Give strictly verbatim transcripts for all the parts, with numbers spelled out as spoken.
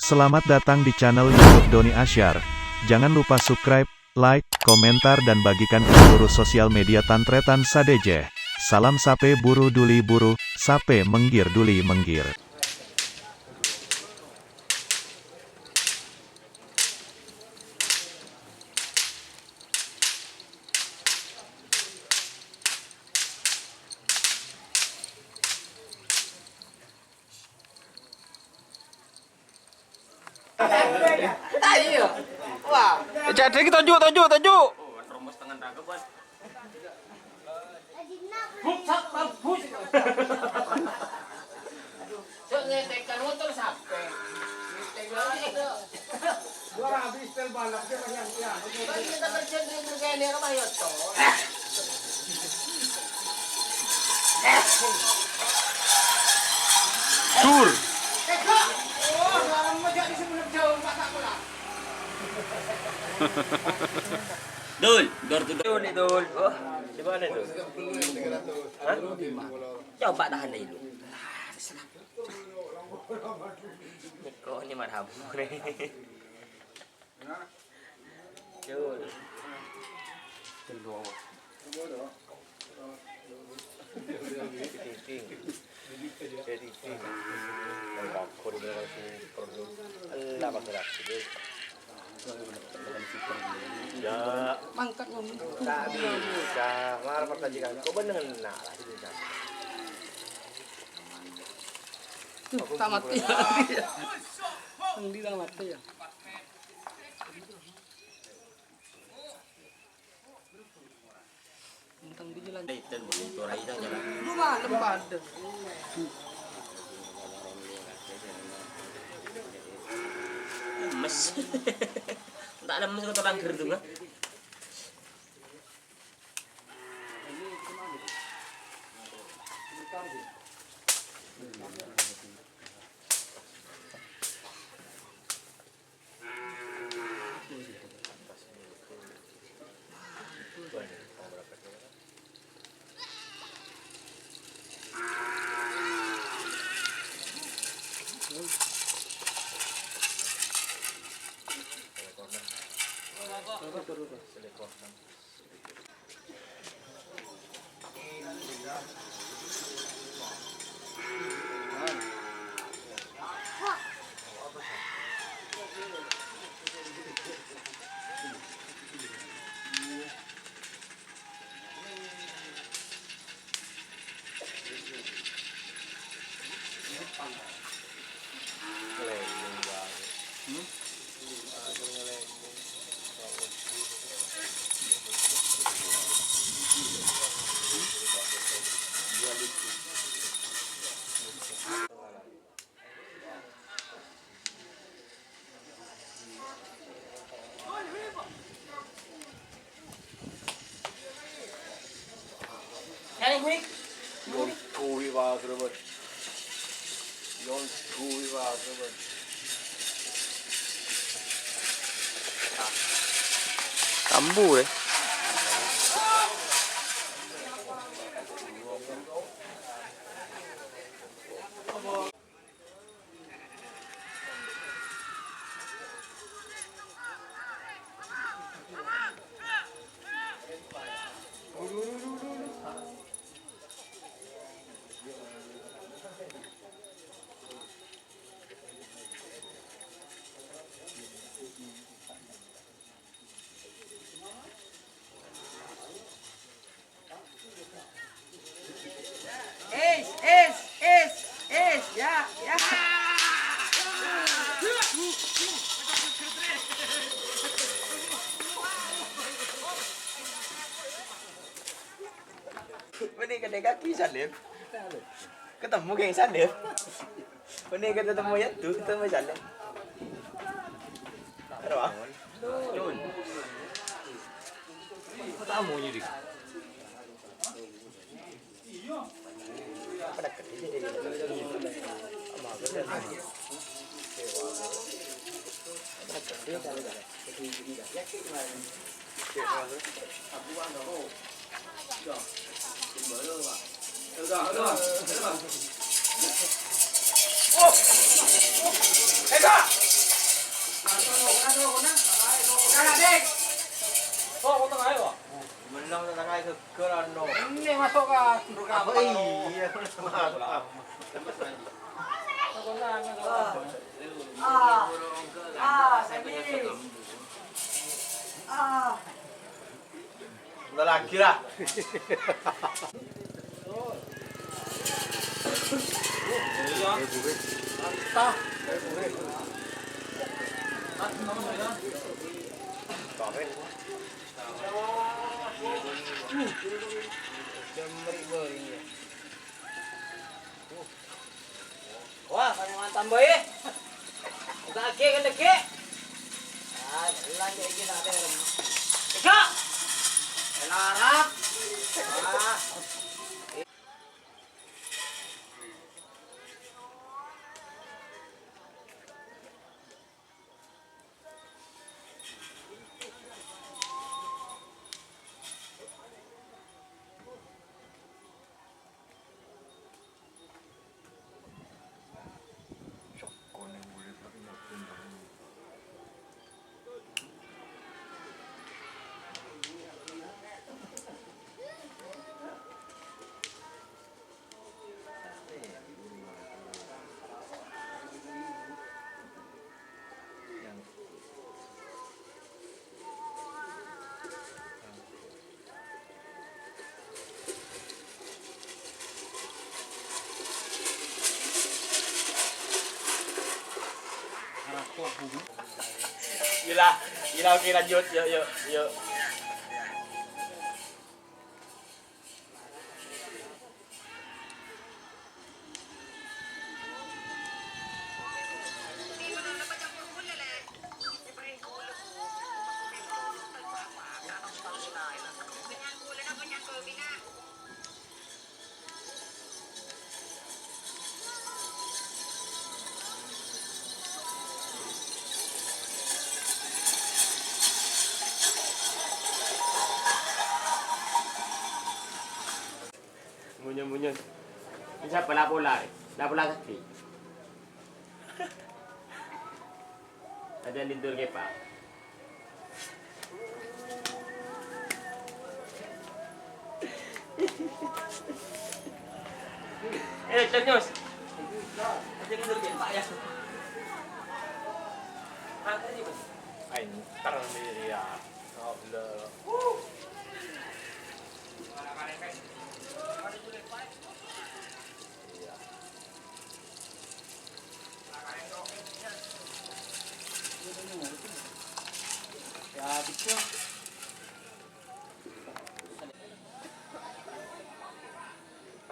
Selamat datang di channel YouTube Doni Asyar. Jangan lupa subscribe, like, komentar, dan bagikan ke seluruh sosial media tan-tarètan sadhâjâ. Salam sapè buru duli buru, sapè mèngghir duli mèngghir. Ayo. Wah. Jadi kita toju', toju', toju'. Sok ngetekkan motor sampai. Ngetek lagi. Gua habis tel balap dia lagi yang, ya. Bagi kita kerja di bergaya ini rumah ya, Cok. Sur. Eh, Kak. Oh, dalam meja di sebelah jauh, Pak, tak pulang. Dul, door to door. Ini, Dul. Oh, di mana, Dul? Hah? Coba tahan dulu. Niko ini marhabu nih. Yul. Titing. Titing. Elah, Mas Ras. Ya. Mangkat ngomong. Tak bisa. Mar pertanyaan. Kok bener nak lah itu, Cak? Tuh, tak mati. Endi tak mati ya? Entang di jalan. Itu, itu, itu, itu, itu. Lu malam pada. Lemes. Tak lemes kok orang gerdu, kan? Yon kuwi, Pak, Bro. Yon kuwi, Pak, Bro. Tambu, eh. Is, is, is, is, ya, ya. Mending kena kaki Salim. Ketemu kayak Salim. Mending ketemu ya tuh, ketemu Salim. Terus, ah. Tamu ini, Dik. Menang tengah geger ano. Ini masuk ke apa? Iya, maaf. Ah, ah, Sandy. Ah. Udah lagi lah. Wah, paling mantap, boy. Buka lagi, kan lagi. Ah, jalan kayak gini, tak ada. Tiga. Elarap. Ah. Gila, gila, oke, lanjut, yuk, yuk, yuk. Munyo-munyo. Ini siapa la pola, eh? La pola kaki. Ada lintur kepa. Eh, ternyos. Ada lintur kepa ya. Angkat aja, Mas. Ay, ntar nih ya. Ngobrol.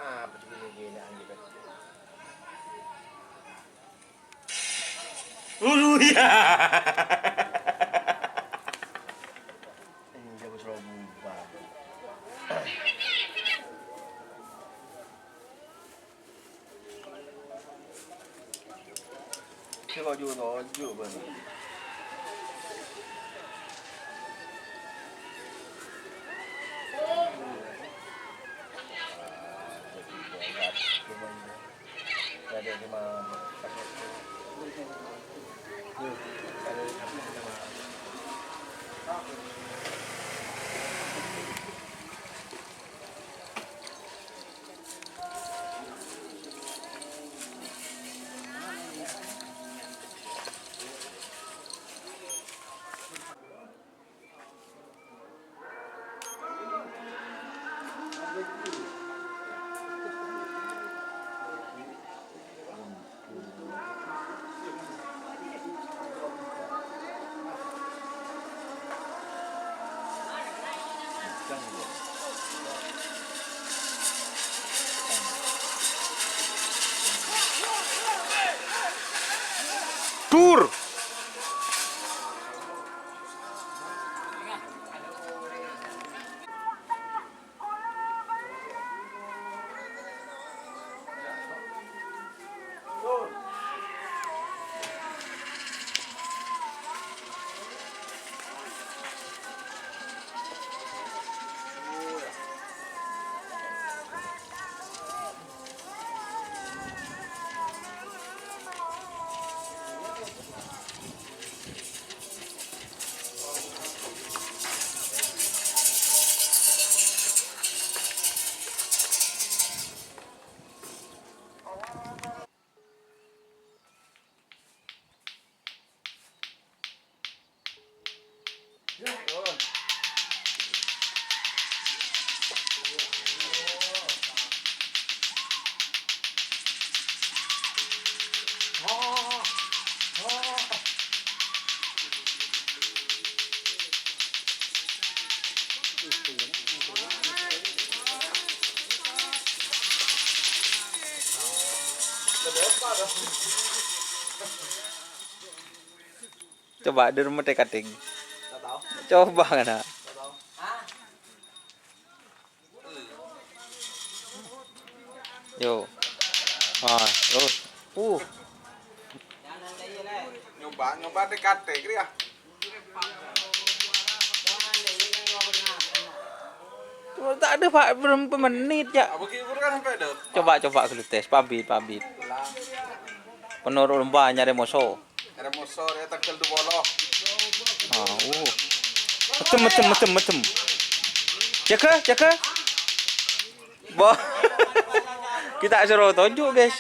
Ah, begini-gini, gitu. Ulu ya. Ini jago selalu bubar. Sing oju-oju, Bang. Tur. Coba di rumah teh kating. Coba kana. Yo. Ah, terus. Uh. Nyoba, nyoba dekat deh, kiri ya. Cuma tak ada, Pak, berapa menit, ya? Apa ki, kan sampai deh? Coba, coba dulu tes, pabit, pabit. Penurun lomba nyari musuh. Ada musuh, ya, tanggal dua puluh. Ah, uh. Macem, macem, macem, macem. Jaga, jaga. Wah. Kita suruh tunjuk, guys.